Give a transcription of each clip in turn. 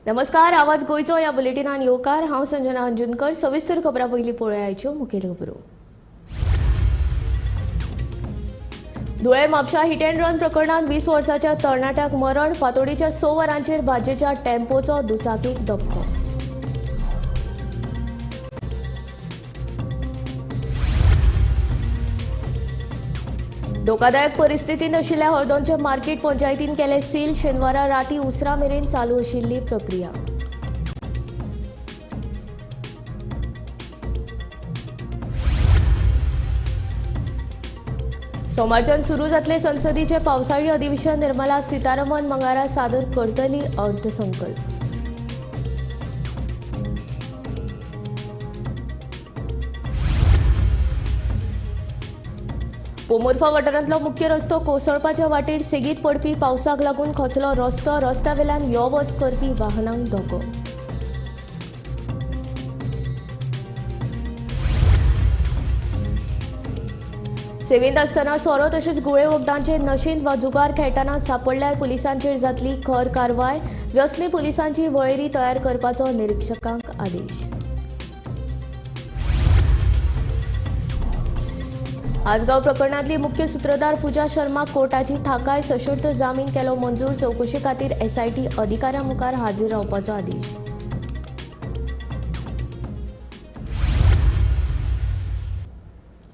नमस्कार, आवाज गोंयचो ह्या बुलेटिनान येवकार. हांव संजना अंजुनकर. सविस्तर खबरां पयलीं पळोवया मुखेल खबरो. धुळे म्हापशा हिट अँड रन प्रकरणांत 20 वर्साच्या तरणाट्याक मरण. फातोडीच्या 6 वरांचेर भाजयेच्या टेम्पोचो दुचाकीक धपको. धोकादायक परिस्थितींत आशिल्ल्या हळदोणच्या मार्केट पंचायतीन केले सील. शेनवारा राती उसरा मेरेन चालू आशिल्ली प्रक्रिया. सोमारच्यान सुरू जातले संसदेचे पावसाळी अधिवेशन. निर्मला सीतारमन मंगळारा सादर करतली अर्थसंकल्प. पोमोर्फा वाठारांतलो मुख्य रस्तो कोसळपाच्या वाटेर सेगीत पडपी पावसाक लागून खचलो रस्तो. रस्त्यावेल्यान यो वच करपी वाहनांक धोको. सेवेंत आसतना सोरो तशेंच गुळे वखदांचे नशेंत वा जुगार खेळटना सांपडल्यार पुलिसांचेर जातली खर कारवाय. व्यसनी पुलिसांची वळेरी तयार करपाचो निरिक्षकांक आदेश. आजगांव प्रकरणांतली मुख्य सूत्रधार पूजा शर्मा कोर्टाची थाकाय. सशर्त जामीन केलो मंजूर. चवकशे खातीर एसआयटी अधिकाऱ्यां मुखार हाजीर रावपाचो आदेश.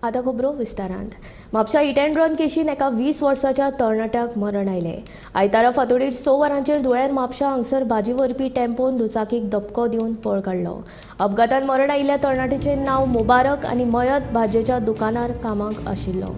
आतां खबरो विस्तारांत. म्हापशा हिट अँड रन केशीन एका 20 वर्साच्या तरणाट्याक मरण आयलें. आयतारा फांतोडेर 6 वरांचेर धुळ्यार म्हापशा हांगसर भाजी व्हरपी टेम्पोन दुचाकीक धपको दिवन पळ काडलो. अपघातान मरण आयिल्ल्या तरणाट्याचें नांव मुबारक आनी मयत भाजयेच्या दुकानार कामाक आशिल्लो.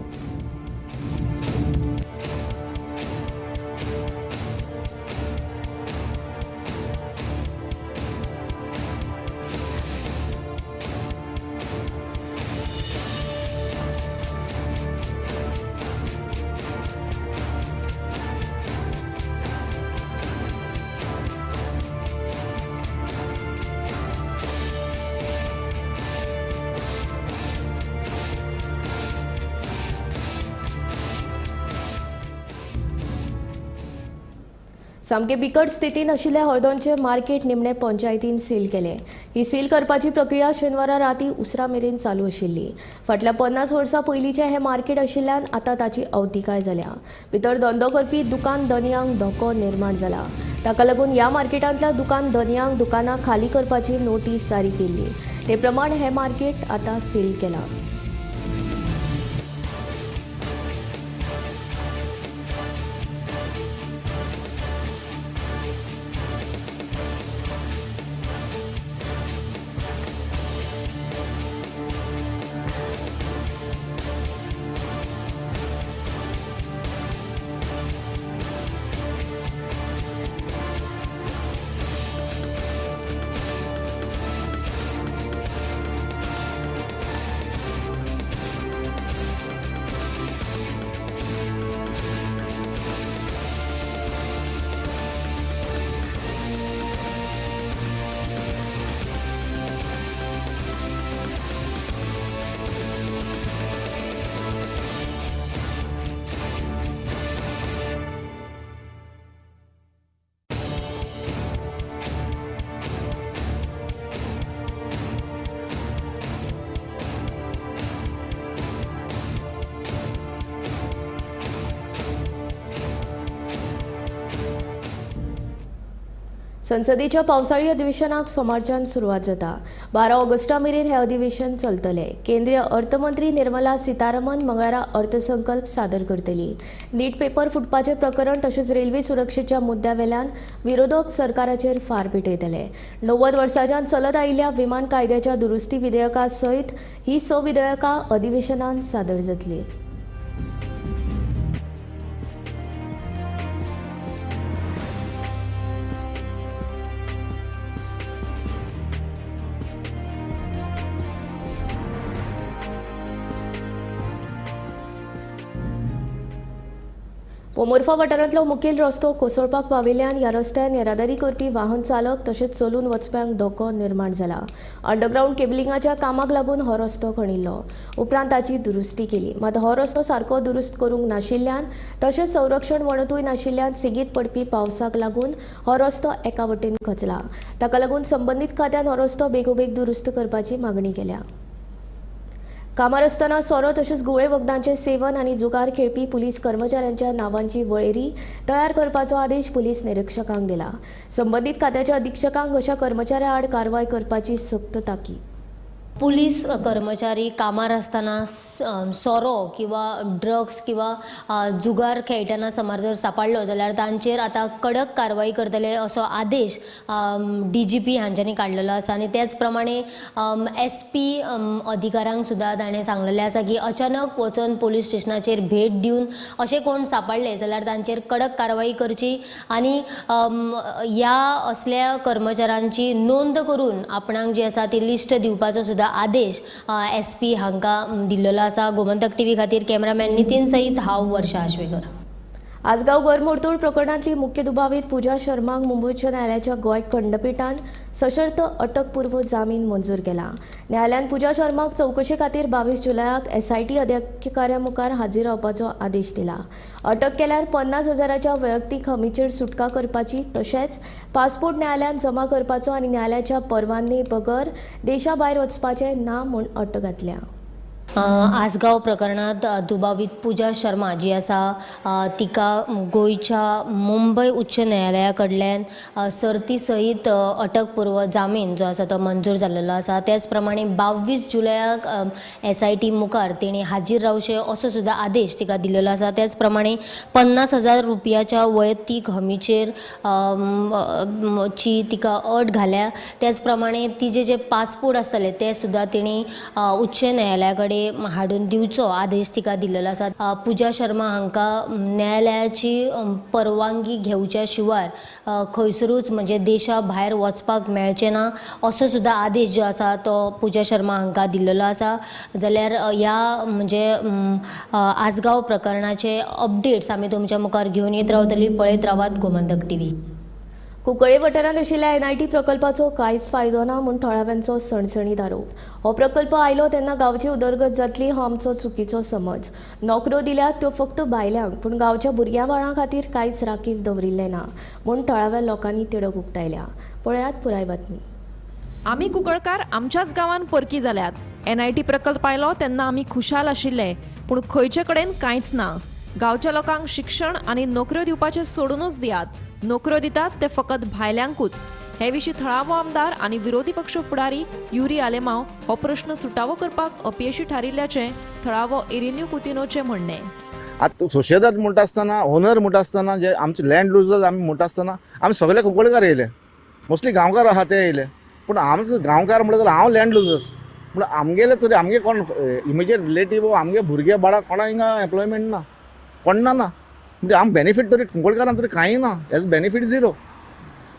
सामके बिकट स्थितीन आशिल्ल्या हळदोणचे मार्केट निमणे पंचायतीन सील केले. ही सील करपाची प्रक्रिया शेनवारा राती उसरा मेरेन चालू आशिल्ली. फाटल्या 50 वर्सां पयलींचें हें मार्केट आशिल्ल्यान आतां ताची अवतिकाय जाल्या. भितर धंदो करपी दुकान धनयांक धोको निर्माण जाला. ताका लागून ह्या मार्केटांतल्या दुकान धनयांक दुकानां खाली करपाची नोटीस जारी केल्ली. ते प्रमाण हें मार्केट आतां सील केलां. संसदेच्या पावसाळी अधिवेशनाक सोमारच्यान सुरवात जाता. 12 ऑगस्टा मेरेन हें अधिवेशन चलतलें. केंद्रीय अर्थमंत्री निर्मला सीतारमन मंगळारा अर्थसंकल्प सादर करतली. नीट पेपर फुटपाचें प्रकरण तशेंच रेल्वे सुरक्षेच्या मुद्द्यावेल्यान विरोधक सरकाराचेर फार पेटयतले. 90 वर्सांच्यान चलत आयिल्ल्या विमान कायद्याच्या दुरुस्ती विधेयका सयत ही 6 विधेयकां अधिवेशनान सादर जातली. पोमोर्फा वाठारांतलो मुखेल रस्तो कोसळपाक पाविल्ल्यान ह्या रस्त्यान येरादारी करपी वाहन चालक तशेंच चलून वचप्यांक धोको निर्माण जाला. अंडरग्रावंड केबलिंगाच्या कामाक लागून हो रस्तो खणिल्लो. उपरांत ताची दुरुस्ती केली. मात हो रस्तो सारको दुरुस्त करूंक नाशिल्ल्यान तशेंच संरक्षण वणतूय नाशिल्ल्यान सेगीत पडपी पावसाक लागून हो रस्तो एका वटेन खचला. ताका लागून संबंदीत खात्यान हो रस्तो बेगोबेग दुरुस्त करपाची मागणी केल्या. कामार आसतना सोरो तशेंच घुंवळे वखदांचें सेवन आनी जुगार खेळपी पुलीस कर्मचाऱ्यांच्या नांवांची वळेरी तयार करपाचो आदेश पुलीस निरिक्षकांक दिला. संबंदीत खात्याच्या अधिक्षकांक अशा कर्मचाऱ्यां आड कारवाय करपाची सक्त ताकीद. पुलीस कर्मचारी कामार आसतना सोरो किंवा ड्रग्स किंवा जुगार खेळटना समज जर सापडलो जाल्यार तांचेर आतां कडक कारवाई करतले असो आदेश DGP हांच्यांनी काडलेलो आसा. आनी तेच प्रमाणे SP अधिकाऱ्यांक सुद्दां ताणें सांगलेलें आसा की अचानक वचून पोलीस स्टेशनाचेर भेट दिवन अशें कोण सापडले जाल्यार तांचेर कडक कारवाई करची आनी ह्या असल्या कर्मचाऱ्यांची नोंद करून आपणाक जी आसा ती लिस्ट दिवपाचो सुद्दां आदेश SP हांकां दिल्लो आसा. गोमंतक टीव्ही खातीर कॅमेरामॅन नितीन सहित हांव वर्षा आश्वेकर. आजगांव घरमोडतोड प्रकरणांतली मुख्य दुबावीत पूजा शर्माक मुंबय उच्च न्यायालयाच्या गोंय खंडपीठान सशर्त अटकपूर्व जामीन मंजूर केला. न्यायालयान पूजा शर्माक चवकशे खातीर 22 जुलयाक SIT अधिकाऱ्या मुखार हाजीर रावपाचो आदेश दिला. अटक केल्यार 50,000च्या वैयक्तीक हमीचेर सुटका करपाची तशेंच पासपोर्ट न्यायालयान जमा करपाचो आनी न्यायालयाच्या परवानगे बगर देशा भायर वचपाचें ना म्हूण अट घातल्या. आसगांव प्रकरणांत दुबावीत पूजा शर्मा जी आसा तिका गोंयच्या मुंबय उच्च न्यायालया कडल्यान सर्ती सहित अटकपूर्व जामीन जो आसा तो मंजूर जाल्लो आसा. त्याच प्रमाणे 22 जुलयाक SIT मुखार तिणें हाजीर रावचें असो सुद्दां आदेश तिका दिल्लो आसा. त्याच प्रमाणे 50,000 रुपयाच्या वैयक्तीक हमीचेर ची तिका अट घाल्या. त्याच प्रमाणे तिजे जे पासपोर्ट आसतले ते सुद्दां तिणें उच्च न्यायालया कडेन हाडून दिवचो आदेश तिका दिल्लो आसा. पूजा शर्मा हांकां न्यायालयाची परवानगी घेवच्या शिवाय खंयसरूच म्हणजे देशा भायर वचपाक मेळचें ना असो सुद्दां आदेश जो आसा तो पूजा शर्मा हांकां दिल्लो आसा. जाल्यार ह्या म्हणजे आसगांव प्रकरणाचे अपडेट्स आमी तुमच्या मुखार घेवन येत रावतली. पळयत रावात गोमंतक टीव्ही. कुंकळे वाठारांत आशिल्ल्या NIT प्रकल्पाचो कांयच फायदो ना म्हूण थळाव्यांचो सणसणीत आरोप. हो प्रकल्प आयलो तेन्ना गांवची उदरगत जातली हो आमचो चुकीचो समज. नोकऱ्यो दिल्यात त्यो फक्त बायल्यांक, पूण गांवच्या भुरग्यां बाळां खातीर कांयच राखीव दवरिल्लें ना म्हूण थळाव्या लोकांनी तिडक उक्तायल्या. पळयात पुराय बातमी. आमी कुंकळकार आमच्याच गांवान परकी जाल्यात. NIT प्रकल्प आयलो तेन्ना आमी खुशाल आशिल्ले, पूण खंयचे कडेन कांयच ना. गांवच्या लोकांक शिक्षण आनी नोकऱ्यो दिवपाचें सोडूनच दियात. नोकऱ्यो दितात ते फकत भायल्यांकूच. हे विशीं थळावो आमदार आनी विरोधी पक्ष फुडारी युरी आलेमाव हो प्रश्न सुटावो करपाक अपयशी थारिल्ल्याचें थळावो इरिन्यू कुतिनोचें म्हणणें. आतां सोशेदाद म्हणटा आसतना, ओनर म्हणटा आसतना, जे आमचे लँड लुजर्स आमी म्हणटा आसतना आमी सगळे कुंकळकार येयले, मोस्टली गांवकार आहा ते येयले. पूण आमचो गांवकार म्हणल्यार जाल्यार हांव लँड लुजर्स पूण आमगेले तरी आमगे कोण इमिजिएट रिलेटीव आमगे भुरगे बाळा कोणा हिंगा एम्प्लॉयमेंट ना, कोण ना म्हणजे आम बेनिफीट तरी कुंकळकारान तरी कांय ना, एज बेनिफीट झिरो.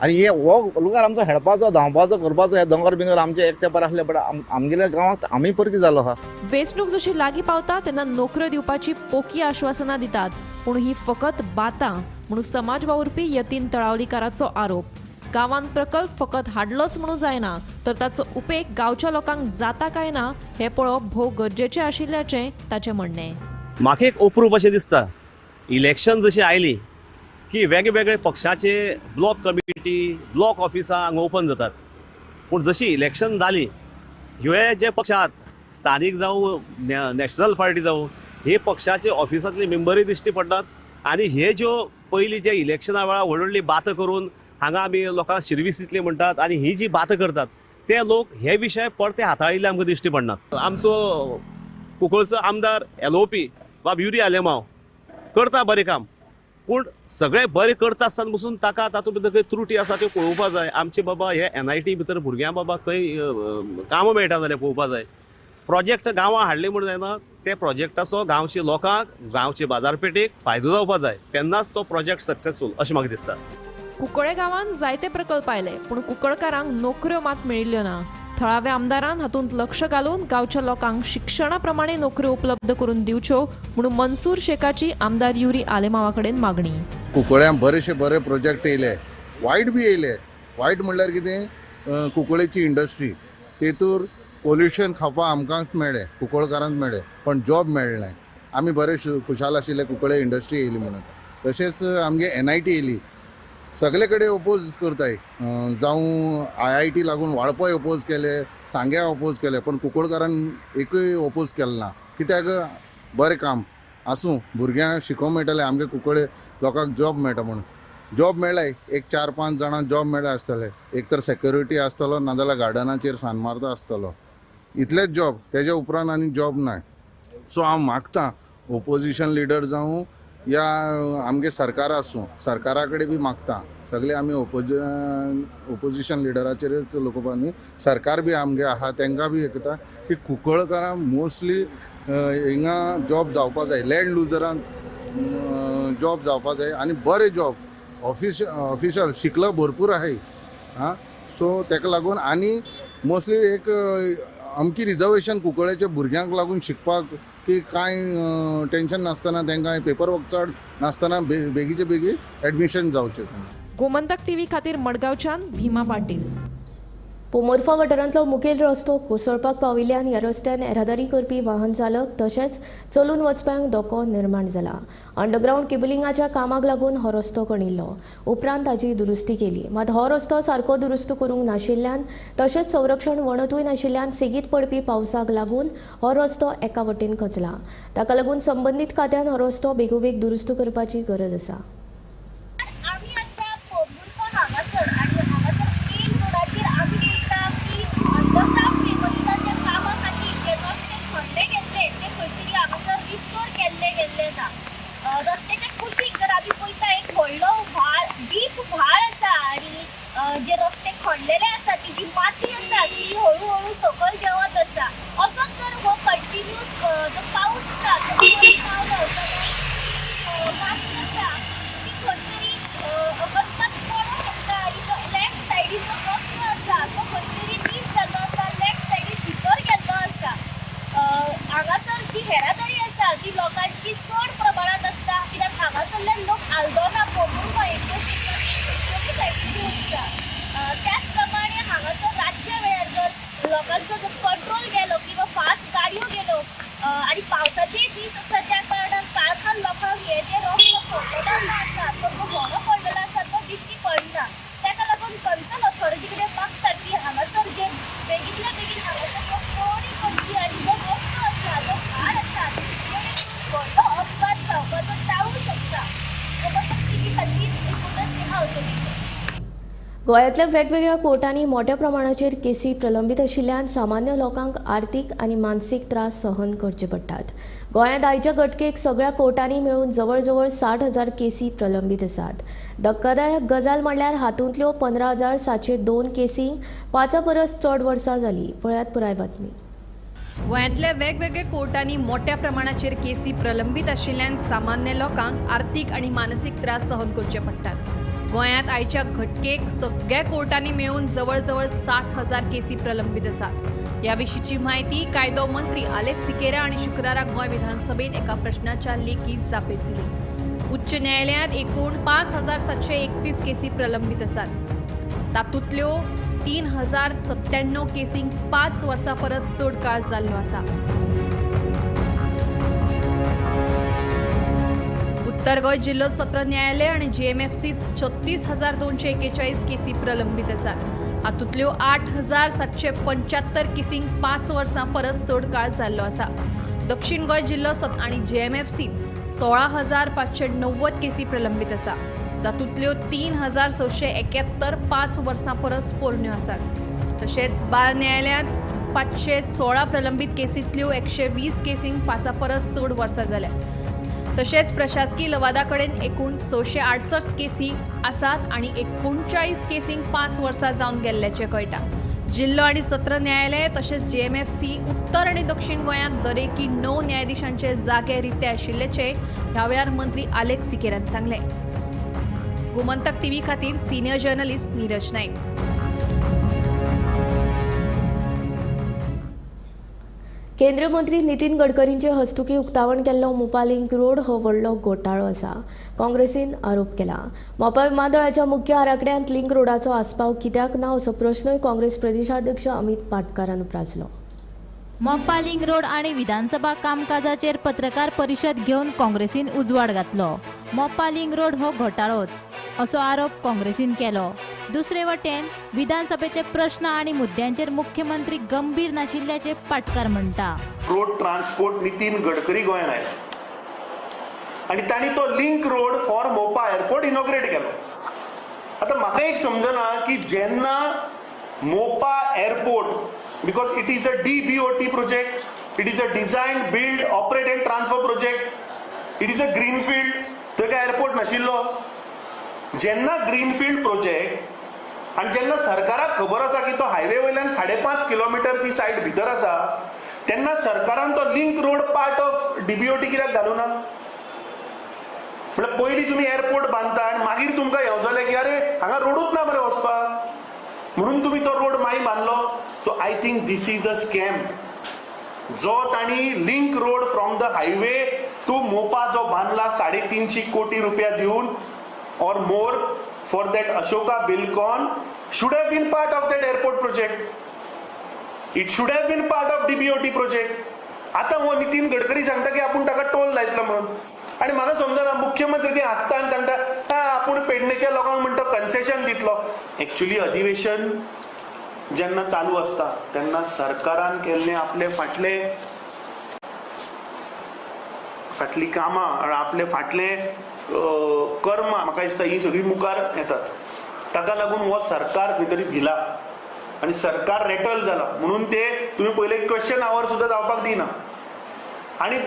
आनी हे हो लुगार आमचो हेडपाचो धांवपाचो करपाचो हे दोंगर बिंगर आमचे एक तेंपार आसले, बट आमगेल्या गांवांत आमी परकी जालो आहा. वेंचणूक जशी लागीं पावता तेन्ना नोकऱ्यो दिवपाची पोकी आश्वासनां दितात, पूण ही फकत बातां म्हणून समाज वावुरपी यतीन तळावलीकाराचो आरोप. गांवांत प्रकल्प फकत हाडलोच म्हणून जायना, तर ताचो उपेग गांवच्या लोकांक जाता काय ना हें पळोवप भोव गरजेचें आशिल्ल्याचें ताचें म्हणणें. म्हाका एक अप्रूप अशें दिसता, इलेक्शन जशी आयली की वेगवेगळे पक्षाचे ब्लॉक कमिटी ब्लॉक ऑफिसां हांगा ओपन जातात, पूण जशी इलेक्शन जाली ह्यो जे पक्ष आहात स्थानीक जावं नॅशनल पार्टी जावं हे पक्षाचे ऑफिसांतले मेंबरूय दिश्टी पडटात आनी हे ज्यो पयलीं जे इलेक्शना वेळार व्हड व्हडली बातां करून हांगा आमी लोकांक शिर्वीस दितली म्हणटात आनी ही जी बातां करतात ते लोक हे विशय परते हाताळिल्ले आमकां दिश्टी पडनात. आमचो कुंकळचो आमदार LOP बाब युरी आलेमाव करता बरें काम, पूण सगळें बरें करता आसतना पसून ताका तातूंत भितर खंय त्रुटी आसा त्यो पळोवपा जाय. आमचे बाबा हे NIT भितर भुरग्यांक बाबा खंय कामां मेळटा जाल्यार पळोवपा जाय. प्रोजेक्ट गांवां हाडले म्हूण जायना, ते प्रोजेक्टाचो गांवचे लोकांक गांवचे बाजारपेठेक फायदो जावपा जाय, तेन्नाच तो प्रोजेक्ट सक्सेसफूल अशें म्हाका दिसता. कुंकळे गांवांत जायते प्रकल्प आयले, पूण कुंकळकारांक नोकऱ्यो मात मेळिल्ल्यो ना. थळाव्या आमदारान हातूंत लक्ष घालून गांवच्या लोकांक शिक्षणा प्रमाणे नोकऱ्यो उपलब्ध करून दिवच्यो म्हणून मनसूर शेखाची आमदार युरी आलेमावा कडेन मागणी. कुंकळ्यां बरेशे बरे प्रोजेक्ट येयले, वायट बी येयले. वायट म्हणल्यार कितें, कुंकळेची इंडस्ट्री, तेतूर पोल्युशन खावपाक आमकांच मेळ्ळें, कुंकळकारांक मेळ्ळें, पण जॉब मेळ्ळें. आमी बरे खुशाल आशिल्ले कुंकळे इंडस्ट्री येयली म्हणून. तशेंच आमगे NIT येयली, सगळे कडेन ओपोज करताय, जावं IIT लागून वाळपय ओपोज केले, सांग्या ओपोज केले, पण कुंकळकारान एकूय ओपोज केलें ना. कित्याक बरें काम आसूं, भुरग्यांक शिकोवंक मेळटलें, आमगे कुंकळे लोकांक जॉब मेळटा म्हणून. जॉब मेळ्ळाय, एक 4-5 जाणांक जॉब मेळ्ळा आसतले, एक तर सेक्युरिटी आसतलो, नाजाल्यार गार्डनाचेर सान मारता आसतलो, इतलेच जॉब, तेज्या उपरांत आनी जॉब ना. सो हांव मागता ओपोजिशन लिडर जावं या आमगे सरकार आसूं, सरकारा कडेन बी मागता, सगळे आमी ओपोजिशन लिडराचेरच लोकोवपा न्ही, सरकार बी आमगे आहा तांकां बी एकता की कुंकळकारांक मोस्टली हिंगा जॉब जावपा जाय, लँड लुजरांक जॉब जावपा जाय आनी बरे जॉब, ऑफिशियल शिकलो भरपूर आहाय. आं, सो ताका लागून आनी मोस्टली एक अमकी रिजर्वेशन कुंकळ्याच्या भुरग्यांक लागून शिकपाक की कांय टेंशन नासतना, तांकां पेपर वर्क चड नासतना बेगीचे बेगीन एडमिशन जावचें. गोमंतक टीव्ही खातीर मडगांवच्यान भीमा पाटील. पोमोर्फा गटारांतलो मुखेल रस्तो कोसळपाक पाविल्ल्यान ह्या रस्त्यान येरादारी करपी वाहन चालक तशेंच चलून वचप्यांक धोको निर्माण जाला. अंडरग्रावंड केबलिंगाच्या कामाक लागून हो रस्तो खणिल्लो, उपरांत ताची दुरुस्ती केली. मात हो रस्तो सारको दुरुस्त करूंक नाशिल्ल्यान तशेंच संरक्षण वणतूय नाशिल्ल्यान सेगीत पडपी पावसाक लागून हो रस्तो एका वटेन खचला. ताका लागून संबंदीत खात्यान हो रस्तो बेगोबेग दुरुस्त करपाची गरज आसा. रस्त्याच्या कुशीक जर आमी पळयता एक व्हडलो व्हाळ, डीप व्हाळ आसा आनी जे रस्ते खणलेले आसा ती जी माती आसा ती हळू हळू सकयल देंवत आसा. असोच जर हो कंटिन्यूस जो पावस आसा तो परत पावलो जाल्यार माती आसा ती खंय तरी अकस्मात पडूंक शकता आनी जो लेफ्ट सायडीचो रस्तो आसा तो खंय तरी नीट जाल्लो आसा, लेफ्ट सायडीन भितर गेल्लो आसा. हांगासर जी येरादारी आसा ती लोकांची चड प्रमाणांत आसता, कित्याक हांगासरल्यान लोक आल्दोना पोंबुर्फा सायडीन वयता. त्याच प्रमाणे हांगासर रातच्या वेळार जर लोकांचो जर कंट्रोल गेलो किंवा फास्ट गाडयो गेलो आनी पावसाचे दीस आसा त्या कारणान काळखान लोकांक हे जे रस्तो खणलेलो आसा तो जो व्हडो पडलेलो आसा तो दिश्टी पडना. ताका लागून कन्सर्न ऑथॉरिटी कडेन मागता की हांगासर जे बेगींतल्या बेगीन हांगासर कोणी करची आनी जो रस्तो आसा जो झाड आसा व्हडलो अपघात जावपाचो टाळूंक शकता. टीव्ही खातीर रिपोर्टर स्नेहा असोलीकर. गोंयांतल्या वेगवेगळ्या कोर्टांनी मोठ्या प्रमाणाचेर केसी प्रलंबीत आशिल्ल्यान सामान्य लोकांक आर्थीक आनी मानसीक त्रास सहन करचे पडटात. गोंयांत आयच्या घटकेक सगळ्या कोर्टांनी मेळून जवळजवळ 60,000 केसी प्रलंबीत आसात. धक्कादायक गजाल म्हणल्यार हातूंतल्यो 15,702 केसींक 5 परस चड वर्सां जालीं. पळयात पुराय बातमी. गोंयांतल्या वेगवेगळ्या कोर्टांनी मोठ्या प्रमाणाचेर केसी प्रलंबीत आशिल्ल्यान सामान्य लोकांक आर्थीक आनी मानसीक त्रास सहन करचे पडटात. गोंयांत आयच्या घटकेक सगळ्या कोर्टांनी मेळून जवळजवळ 60,000 केसी प्रलंबीत आसात. ह्या विशींची म्हायती कायदो मंत्री आलेक्स सिकेरा आनी शुक्रारा गोंय विधानसभेत एका प्रश्नाच्या लेखी जापेत दिली. उच्च न्यायालयांत एकूण 5,731 केसी प्रलंबीत आसात. तातूंतल्यो 3,097 केसींक 5 वर्सां परस चड काळ जाल्लो आसा. उत्तर गोंय जिल्लो सत्र न्यायालय आनी GMFC 36,241 केसी प्रलंबीत आसात. हातूंतल्यो 8,775 केसींक 5 वर्सां परस चड काळ जाल्लो आसा. दक्षिण गोंय जिल्लो सत्र आनी GMFC 16,590 केसी प्रलंबीत आसा. जातूंतल्यो 3,671 5 वर्सां परस पोरण्यो आसात. तशेंच बाल न्यायालयांत 516 प्रलंबीत केसींतल्यो 120 केसींक 5 परस चड वर्सां जाल्यात. तशेंच प्रशासकी लवादा कडेन एकूण 668 केसी आसात आनी 39 केसींक 5 वर्सां जावन गेल्ल्याचें कळटा. जिल्लो आनी सत्र न्यायालय तशेंच GMFC उत्तर आनी दक्षिण गोंयांत दरेकी 9 न्यायाधीशांचे जागे रिते आशिल्ल्याचें ह्या वेळार मंत्री आलेक्स सिकेरान सांगलें. गोमंतक टीव्ही खातीर सिनियर जर्नलिस्ट नीरज नाईक. केंद्रीय मंत्री नितीन गडकरींचे हस्तुकीं उक्तावण केल्लो मोपा लिंक रोड हो व्हडलो घोटाळो आसा, काँग्रेसीन आरोप केला. मोपा विमानतळाच्या मुख्य आराखड्यांत लिंक रोडाचो आस्पाव कित्याक ना असो प्रश्नूय काँग्रेस प्रदेशाध्यक्ष अमित पाटकारान उप्रासलो. मोपा लिंक रोड आनी विधानसभा कामकाजाचेर पत्रकार परिशद घेवन काँग्रेसीन उजवाड घातलो. मोपा लिंक रोड हो घोटाळोच असो आरोप काँग्रेसीन केलो. दुसरे वटेन विधानसभेतले प्रश्न आनी मुद्द्यांचेर मुख्यमंत्री गंभीर नाशिल्ल्याचे पाटकार म्हणटा. रोड ट्रान्सपोर्ट नितीन गडकरी गोंयांत आयले आनी तांणी तो link road for Mopa airport inaugurate केलो. आतां म्हाका एक समजना की जेन्ना Mopa airport, because it is a DBOT project, it is a design, build, operate and transfer project, it is a greenfield, थंय काय एअरपोर्ट नाशिल्लो. जेन्ना ग्रीनफिल्ड प्रोजेक्ट आनी जेन्ना सरकाराक खबर आसा की तो हायवे वयल्यान 5.5 किलोमिटर ती सायड भितर आसा, तेन्ना सरकारान तो link road part of DBOT कित्याक घालूं ना? म्हळ्यार पयलीं तुमी एअरपोर्ट बांदता आनी मागीर तुमकां येवजलें की अरे हांगा रोडूच ना मरे वचपाक, म्हणून तुमी तो रोड मागीर बांदलो. So I think this is a scam. जो तांणी link road from the highway to Mopa जो बांदला 350 कोटी रुपया दिवन or more for that Ashoka Buildcon should have been part of that airport project. It should have been part of DBOT project. आतां हो नितीन गडकरी सांगता की आपूण ताका टोल लायतलो म्हणून, आनी म्हाका समजना मुख्यमंत्री ते हांसता आनी सांगता आपूण पेडणेच्या लोकांक म्हणटा कन्सेशन दितलो. एक्चुअली अधिवेशन जेन्ना चालू आसता तेन्ना सरकारान केल्ले आपले फाटले फाटली कामां आनी आपले फाटले कर्मां म्हाका दिसता ही सगळीं मुखार येतात. ताका लागून हो सरकार खंय तरी भिला आनी सरकार रेटल जाला, म्हणून ते तुमी पयले क्वेश्चन our सुद्दां जावपाक दिना. आनी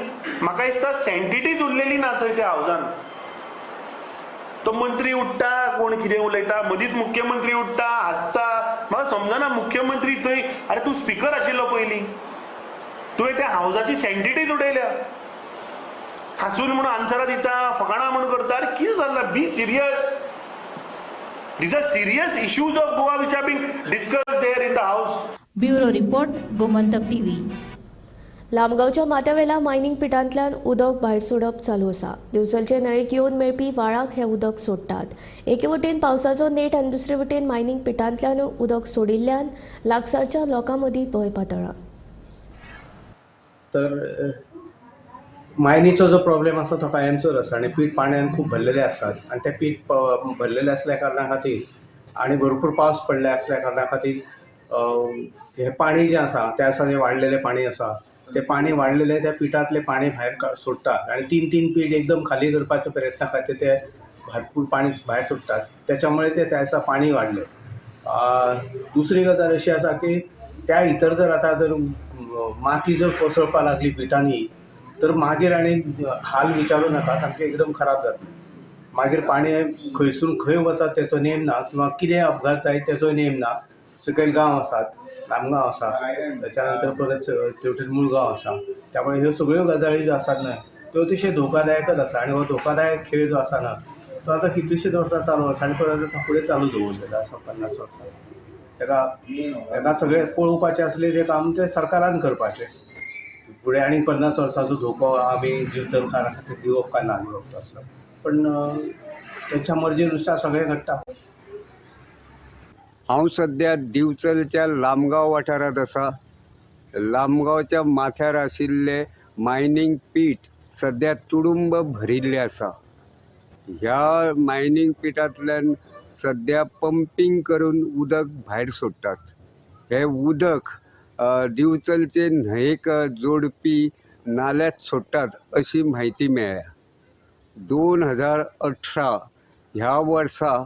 म्हाका दिसता सँटिटीच उरलेली ना थंय त्या हावजान. तो मंत्री उठ्ठा, कोण कितें उलयता, मदींच मुख्यमंत्री उठ्ठा, हांसता. म्हाका समजना मुख्यमंत्री थंय, आरे तूं स्पिकर आशिल्लो पयलीं, तुवें त्या हावजाची सँटिटीच उडयल्या. हांसून म्हणून आन्सरां दिता, फकाणां म्हूण करता. आरे कितें चल्लां? Be serious. These are serious issues of Goa which are being discussed there in the house. Bureau report, Gomantak TV. लामगांवच्या माथ्यावेल्या मायनिंग पिटांतल्यान उदक भायर सोडप चालू आसा. दिवचलचे न्हंयेक येवन मेळपी व्हाळाक हें उदक सोडटात. एके वटेन पावसाचो नेट आनी दुसरे वटेन मायनिंग पिटांतल्यान उदक सोडिल्ल्यान लागसारच्या लोकां मदीं भंय पातळ्ळा. तर मायनीचो जो प्रॉब्लेम आसा तो कायमचोच आसा आनी पीठ पाण्यान खूब भरलेले आसात आनी ते पीठ भरलेले आसल्या कारणा खातीर आनी भरपूर पावस पडले आसल्या कारणा खातीर हें पाणी जें आसा त्या दिसा जें वाडलेलें पाणी आसा तें पाणी वाडलेलें त्या पिठांतलें पाणी भायर सोडटात आनी तीन तीन पीठ एकदम खाली करपाच्या प्रयत्ना खातीर ते भरपूर पाणी भायर सोडटात. त्याच्यामुळे ते त्या दिसा पाणी वाडलें. दुसरी गजाल अशी आसा की त्या भितर जर आतां जर माती जर कोसळपाक लागली पिठांनी तर मागीर आनी हाल विचारूं नाका, सामकें एकदम खराब जाता. मागीर पाणी खंयसून खंय वचत तेचो नेम ना किंवा कितें अपघात जायत तेचो नेम ना. सकयल गांव आसात, लामगांव आसा, त्याच्या नंतर परत तेवटेन मुळगांव आसा. त्यामुळे ह्यो सगळ्यो गजाली ज्यो आसात न्हय त्यो अतिशय धोकादायकच आसा आनी हो धोकादायक खेळ जो आसा ना तो आतां कितलींशींच वर्सां चालू आसा आनी परत आतां फुडें चालू दवरलेलो आसा 50 वर्सां. तेका तेका सगळें पळोवपाचें आसलें जें काम तें सरकारान करपाचें. फुडें आनी 50 वर्सांचो धोको आमी दिवचलकारां खातीर दिवप काय ना दिवप तसलो, पण तेंच्या मर्जीनुसार सगळें घडटा. हांव सद्या दिवचलच्या लामगांव वाठारांत आसा. लामगांवच्या माथ्यार आशिल्लें मायनींग पीठ सद्या तुडुंब भरिल्लें आसा. ह्या मायनींग पिठांतल्यान सद्या पंपींग करून उदक भायर सोडटात. हें उदक दिवचलचे न्हंयेक जोडपी नाल्यात सोडटात अशी म्हायती मेळ्ळ्या. 2018 ह्या वर्सा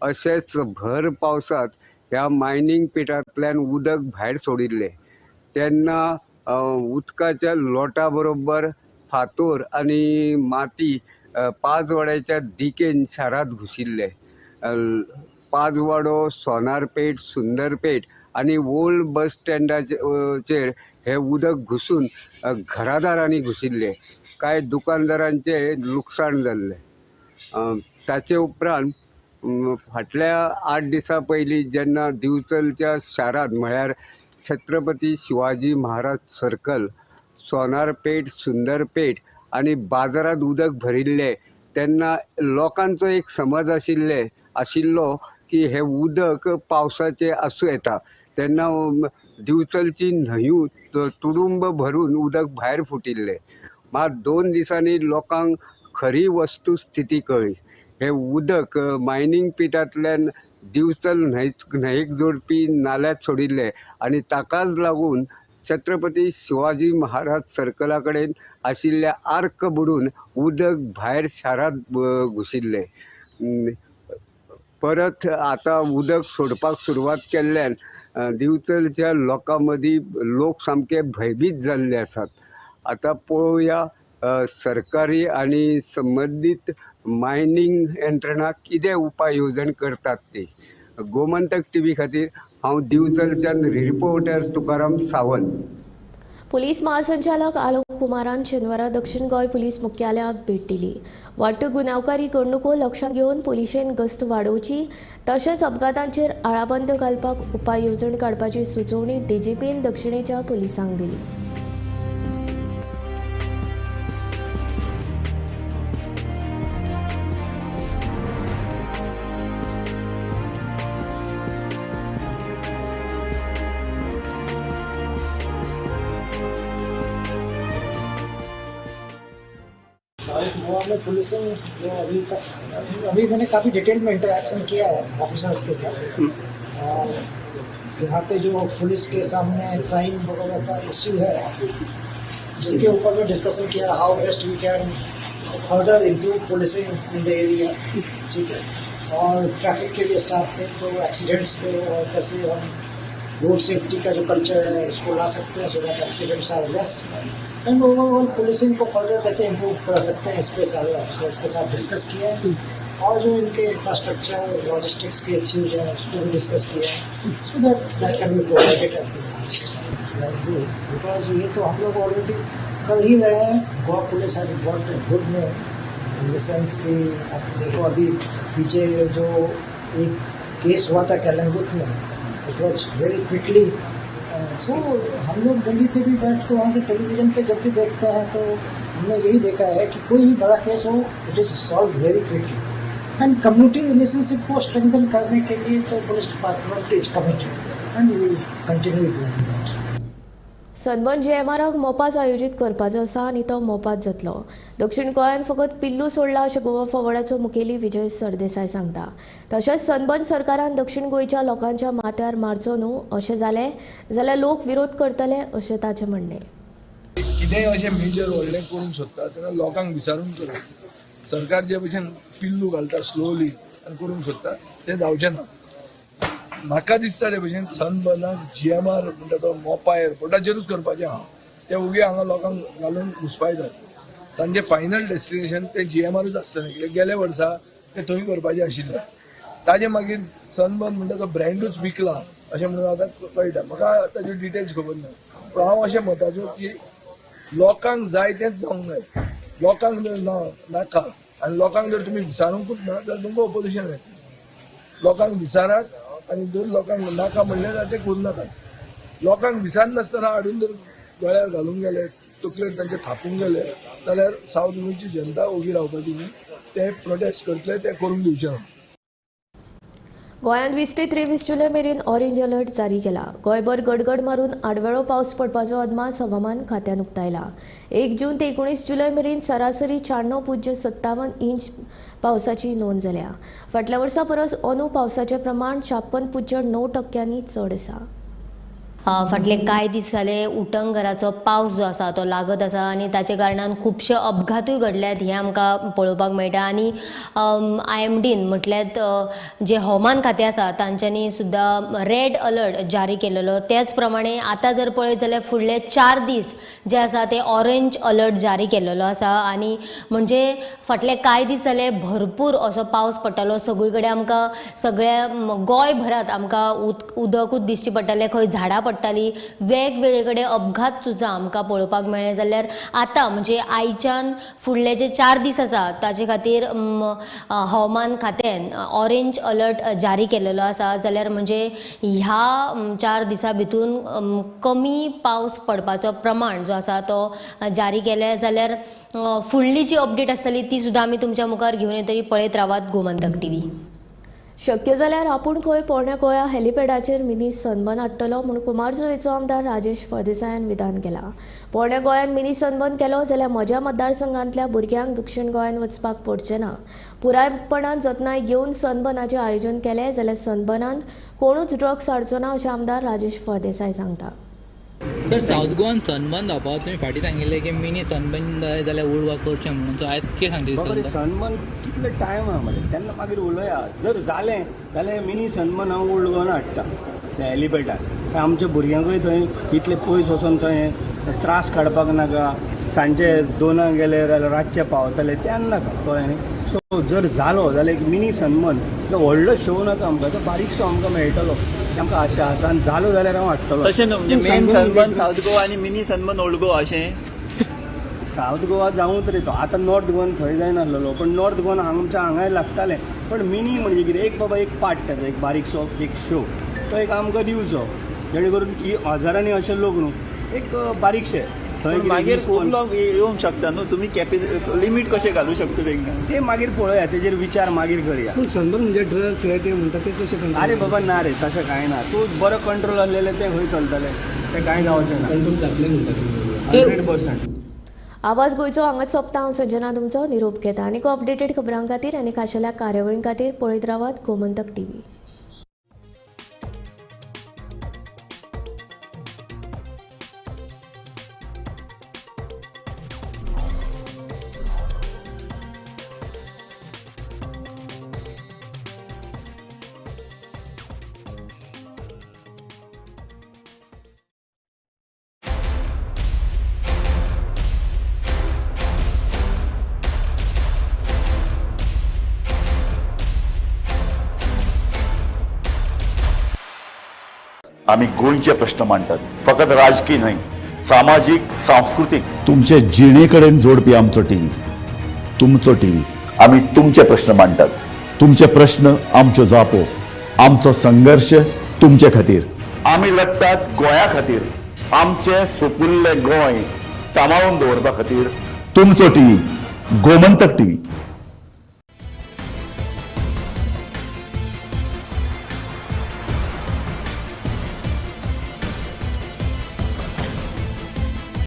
अशेंच भर पावसांत ह्या मायनींग पिठांतल्यान उदक भायर सोडिल्लें तेन्ना उदकाच्या लोटा बरोबर फातोर आनी माती पांचवाड्याच्या दिकेन शारांत घुशिल्ले. पांचवाडो, सोनारपेठ, सुंदरपेठ आनी ओल्ड बस स्टँडाचेर हें उदक घुसून घरादारांनी घुशिल्लें. कांय दुकानदारांचें लुकसाण जाल्लें. ताचे उपरांत फाटल्या 8 दिसां पयलीं जेन्ना दिवचलच्या शारांत म्हळ्यार छत्रपती शिवाजी महाराज सर्कल सोनारपेठ, सुंदरपेठ आनी बाजारांत उदक भरिल्लें तेन्ना लोकांचो एक समज आशिल्लो की हें उदक पावसाचें आसूं येता. तेन्ना दिवचलची न्हंयू तुडुंब भरून उदक भायर फुटिल्लें. मात 2 दिसांनी लोकांक खरी वस्तुस्थिती कळ्ळी. हें उदक मायनींग पिटांतल्यान दिवचल न्हंयेक जोडपी नाल्यात सोडिल्लें आनी ताकाच लागून छत्रपती शिवाजी महाराज सर्कला कडेन आशिल्ल्या आर्क बुडून उदक भायर शारांत घुशिल्लें. परत आतां उदक सोडपाक सुरवात केल्ल्यान दिवचलच्या लोकां मदीं लोक सामके भंयभीत जाल्ले आसात. आतां पळोवया सरकारी आनी संबंदीत मायनींग यंत्रणा कितें उपाय येवजण करतात ती. गोमंतक टीव्ही खातीर हांव दिवचलच्यान रिपोर्टर तुकाराम सावंत. पुलीस महासंचालक आलोक कुमारान शेनवारा दक्षिण गोंय पुलीस मुख्यालयाक भेट दिली. वाडट्यो गुन्यांवकारी घडणुको लक्षांत घेवन पुलिशेन गस्त वाडोवची तशेंच अपघातांचेर आळाबंद घालपाक उपाय येवजण काडपाची सुचोवणी डीजीपीन दक्षिणेच्या पुलिसांक दिली. गोवा में पुलिसिंग जो अभी तक अभी मैंने काफ़ी डिटेल में इंटरेक्शन किया है ऑफिसर्स के साथ, और यहाँ पे जो पुलिस के सामने क्राइम वगैरह का इश्यू है उसी के ऊपर में डिस्कशन किया, how best we can further improve policing in the area. ठीक है, और ट्रैफिक के भी स्टाफ थे तो एक्सीडेंट्स को और कैसे हम रोड सेफ्टी का जो कल्चर है उसको ला सकते हैं so that accidents are less, and overall policing को फर्दर कैसे इम्प्रूव कर सकते हैं इस पर सारे ऑफिसर्स के साथ डिस्कस किया है, और जो इनके इंफ्रास्ट्रक्चर लॉजिस्टिक्स के इश्यूज हैं उसको भी डिस्कस किया है so that that can be provided like this, because ये तो हम लोग ऑलरेडी कर ही रहे हैं. Goa police has got good name in the sense कि आप देखो अभी पीछे जो एक केस हुआ था कैलंगुट में, it was very quickly. So हम लोग दिल्ली से भी बैठ के वहाँ से टेलीविज़न पे जब भी देखते हैं तो हमने यही देखा है कि कोई भी बड़ा केस हो it is solve very quickly, and community relationship को स्ट्रेंथन करने के लिए तो police department is committed and we will continue doing that. Sunburn जीएमआराक मोपाच आयोजीत करपाचो आसा आनी तो मोपाच जातलो. दक्षिण गोंयांत फकत पिल्लू सोडला अशें गोवा फॉवर्डाचो मुखेली विजय सरदेसाय सांगता. तशेंच सनबर्न सरकारान दक्षिण गोंयच्या लोकांच्या माथ्यार मारचो न्हू अशें जालें जाल्यार लोक विरोध करतले अशें ताचें म्हणणें. कितेंय अशें मेजर व्हडलें करूंक सोदता तेन्ना लोकांक विचारून करप. सरकार जे भशेन पिल्लू घालता स्लोली आनी करूंक सोदता तें जावचें ना. म्हाका दिसता ते भशेन सनबर्नाक जीएमआर म्हणटा तो मोपा एअरपोर्टाचेरूच करपाचें आहा. ते उगे हांगा लोकांक घालून घुसपायतात. तांचें फायनल डेस्टिनेशन तें जीएमआरूच आसतलें, कित्याक गेल्या वर्सा तें थंय करपाचें आशिल्लें. ताजे मागीर सनबर्न म्हणटा तो ब्रँडूच विकला अशें म्हणून आतां कळटा. म्हाका ताच्यो डिटेल्स खबर ना, पूण हांव अशें मताचो की लोकांक जाय तेंच जावंक जाय. लोकांक जर ना नाका आनी लोकांक जर तुमी विचारूंकूच ना जाल्यार तुमकां ओपोजिशन येतलें. लोकांक विचारात आनी जर लोकांक नाका म्हणलें जाल्यार तें करूं नाकात. लोकांक विचारनासतना हाडून जर गळ्यार घालूंक गेले, तकलेर तांचे थापूंक गेले जाल्यार सावथ गोंयची जनता ओगी रावपाची न्ही. ते प्रोटेस्ट करतले, ते करूंक दिवचे ना. गोंयांत 20 ते 23 जुलय मेरेन ऑरेंज अलर्ट जारी केला. गोंयभर गडगड मारून आडवेळो पावस पडपाचो अदमास हवामान खात्यान उक्तायला. 1 जून ते 19 जुलय मेरेन सरासरी 96.57 इंच पावसाची नोंद जाल्या. फाटल्या वर्सा परस अंदू पावसाचें प्रमाण 56.9% चड आसा. फाटले कांय दीस जाले उटंगराचो पावस जो आसा तो लागत आसा आनी ताचे कारणान खुबशे अपघातूय घडल्यात हें आमकां पळोवपाक मेळटा. आनी आयएमडीन म्हटल्यार जे हवामान खातें आसा तांच्यांनी सुद्दां रेड अलर्ट जारी केलेलो. त्याच प्रमाणे आतां जर पळयत जाल्यार फुडले 4 दीस जे आसा ते ऑरेंज अलर्ट जारी केलेलो आसा. आनी म्हणजे फाटले कांय दीस जाले भरपूर असो पावस पडटालो, सगळी कडेन आमकां सगळ्या गोंयभरांत आमकां उदकूच दिश्टी पडटालें, खंय झाडां पडटालीं, वेगवेगळे कडेन अपघात सुद्दां आमकां पळोवपाक मेळ्ळे. जाल्यार आतां म्हणजे आयच्यान फुडले जे 4 दीस आसा ताजे खातीर हवामान खात्यान ऑरेंज अलर्ट जारी केलेलो आसा. जाल्यार म्हणजे ह्या 4 दिसां भितून कमी पावस पडपाचो प्रमाण जो आसा तो जारी केले. जाल्यार फुडली जी अपडेट आसतली ती सुद्दां आमी तुमच्या मुखार घेवन येतली. पळयत रावात गोमंतक टीव्ही. शक्य जाल्यार आपूण खंय पोरण्या गोंया हेलिपॅडाचेर मिनी सनबर्न हाडटलो म्हूण कुमारजुवेचो आमदार राजेश फळदेसायान विधान केलां. पोरण्या गोंयांत मिनी सनबर्न केलो जाल्यार म्हज्या मतदारसंघांतल्या भुरग्यांक दक्षिण गोंयांत वचपाक पडचें ना. पुरायपणान जतनाय घेवन सनबर्नाचें आयोजन केलें जाल्यार सनबर्नांत कोणूच ड्रग्स हाडचो ना अशें आमदार राजेश फळदेसाय सांगता. सर, सावथ गोवान सनबर्न जावपाक तुमी फाटीं सांगिल्लें की मिनी सनबर्न जाय जाल्यार ओल्ड गोवा करचें म्हणून, सो आयज कितें सांगता? सनबर्न कितले टायम आहा मरे, तेन्ना मागीर उलोवया. जर जालें जाल्यार मिनी सनबर्न हांव ओल्ड गोवान हाडटा त्या हेलिपॅडार. आमच्या भुरग्यांकूय थंय इतले पयस वचोन थंय त्रास काडपाक नाका. सांजे 2 गेले जाल्यार रातचे पावतले तेन्ना नाका, कळ्ळें न्ही. सो जर जालो जाल्यार एक मिनी सनबर्न तो व्हडलो शो नाका आमकां, तो बारीकसो आमकां मेळटलो, आमकां आशा आसा. आनी जालो जाल्यार हांव हाडटलो. तशें न्हू, म्हणजे मेन सनबर्न सावथ गोवा आनी मिनी सनबर्न ओल्ड गोवा अशें सावथ गोवा जावूंक तरी तो आतां नॉर्थ गोवान थंय जायनासलेलो, पण नॉर्थ गोवान आमच्या हांगाय लागतालें. पण मिनी म्हणजे कितें, एक बाबा एक पार्ट ताचो, एक बारीकसो एक शो तो एक आमकां दिवचो, जेणे करून ही हजारांनी अशे लोक न्हू एक बारीकशे थंय मागीर खूब लोक येवंक शकता न्हू. तुमी लिमीट कशें घालूं शकता तांकां ते मागीर पळोवया, तेजेर विचार मागीर करया. पूण सनबर्न म्हणजे ड्रग्स हे ते म्हणटा ते कशें? आरे बाबा ना रे, तशें कांय ना. तूं बरो कंट्रोल आसलेलें तें खंय चलतलें, तें कांय जावचें ना. कंट्रोल जातलें म्हणटा 100%. आवाज गोंयचो हांगाच सोंपता. हांव संजना तुमचो निरोप घेता. आनीक अपडेटेड खबरां खातीर आनी खाशेल्या कार्यावळीं खातीर पळयत रावात गोमंतक टीव्ही. आमी गोंयचे प्रश्न मांडटात, फकत राजकीय न्हय, सामाजीक, सांस्कृतीक, तुमचे जिणे कडेन जोडपी आमचो टीव्ही, तुमचो टीव्ही. आमी तुमचे प्रश्न मांडटात, तुमचे प्रश्न आमच्यो जापो, आमचो संघर्श तुमचे खातीर. आमी लढटात गोंया खातीर, आमचें सुपुल्लें गोंय सांबाळून दवरपा खातीर. तुमचो टीव्ही, गोमंतक टीव्ही.